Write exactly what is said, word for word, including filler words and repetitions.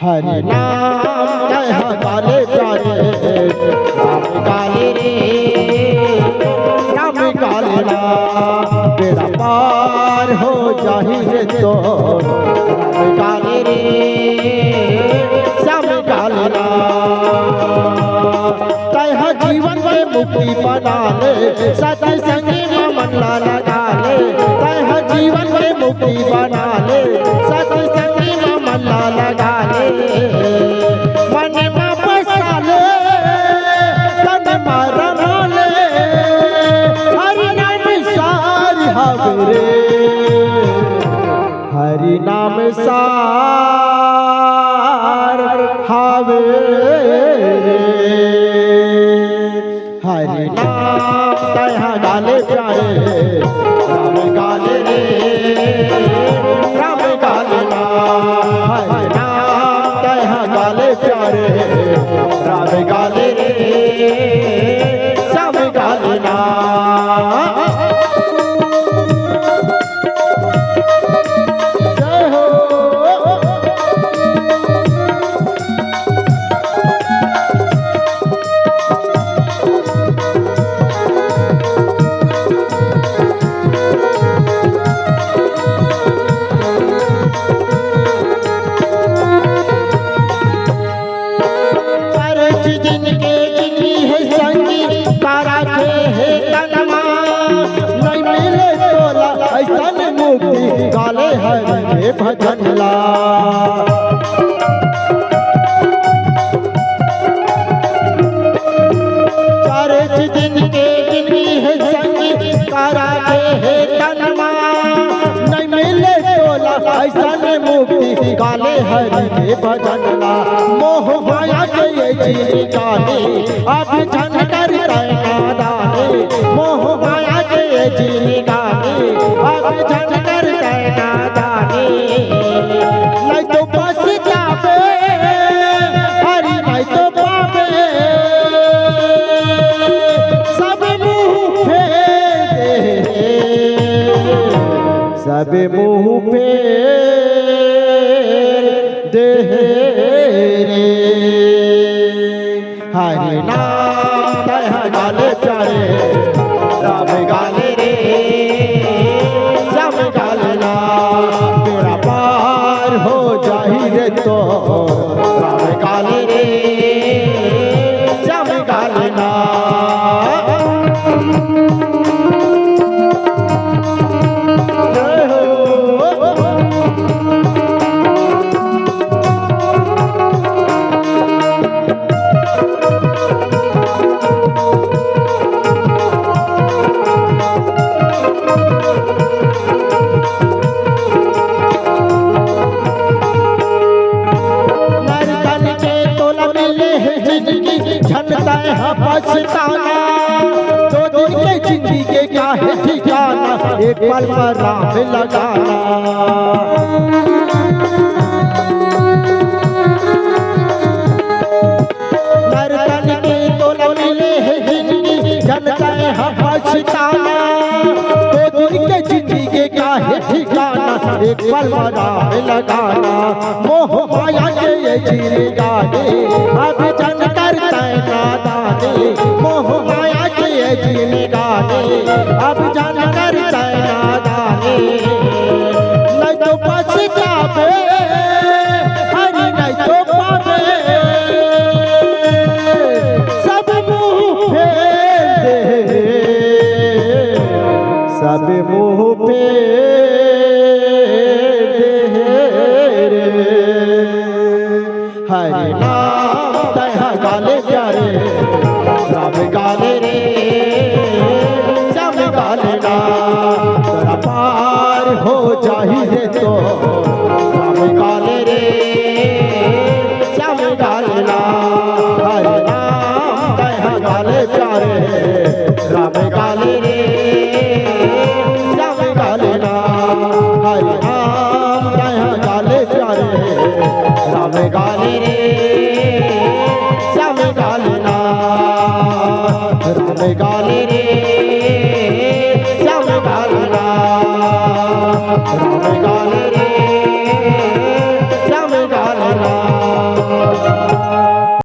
हरि नाम तैं हा गा ले प्यारे, राम गा ले रे, राम गा ले ना, बेड़ा पार हो जाही रे तो, राम गा ले रे, श्याम गा ले ना। तैं हा जीवन के मुक्ति बना ले, सतसंगी म मन ला लगा ले। तैं हा जीवन के मुक्ति बना ले, सतसंगी म मन ला लगा ले। मन म बसा ले, तन म रमा ले, हरि नाम सार हवे रे। हरि नाम सार हावे रे। हरि नाम तैं हा गा ले प्यारे, राम गा ले रे, राम गा ले ना। हरि नाम तैं हा गा ले प्यारे, राम गा ले रे, श्याम गा ले ना। जय हो। अरे जिनके जिनकी है संगी, तारा के है तनमा, नहीं मिले तोला ऐसन मुक्ति, गा ले हरि के भजन ला। चारे जिनके जिनकी है संगी, तारा के है तनमा, नहीं मिले तोला ऐसन मुक्ति, गा ले हरि के भजन ला। मोह माया के ये जीनी गानी, अभी झन कर तैं नादानी। मोह माया के ये जीनी गानी, अभी झन कर तैं नादानी। नहीं तो पछताबे, हरि नहीं तो पाबे, सब मुँह फेर दे, सब मुँह फेर दे रे। हरि नाम तैं हा गा ले प्यारे, राम गा ले रे, श्याम गा ले ना। बेड़ा पार हो जाही रे तो, राम गा ले रे, श्याम गा ले ना। जय हो। नरतन के तोला मिले हे जिनगी, झन तैं हा पछताना। दो दिन के जिनगी के काहे ठिकाना, एक पल म राम लगाना। नरतन के तोला मिले हे जिनगी, झन तैं हा पछताना। दो दिन के जिनगी के काहे ठिकाना, एक पल म राम लगाना। मोह माया के ये जीनी गानी, अभी झन कर तैं नादानी। मोह माया के ये जीनी गानी, अभी झन कर तैं नादानी। नहीं तो पछताबे, हरि नहीं तो पाबे, सब मुँह फेर दे, सब मुँह फेर दे रे। हरि नाम तैं हा गा ले प्यारे, राम गा ले रे, श्याम गा ले ना। बेड़ा पार हो जाही रे तो, राम गा ले रे, श्याम गा ले ना। हरि नाम तैं हा गा ले प्यारे, राम गा ले रे, श्याम गा ले ना। हरि नाम तैं हा गा ले प्यारे, राम गा ले रे, श्याम राम गाले रे, श्याम गाले ना। राम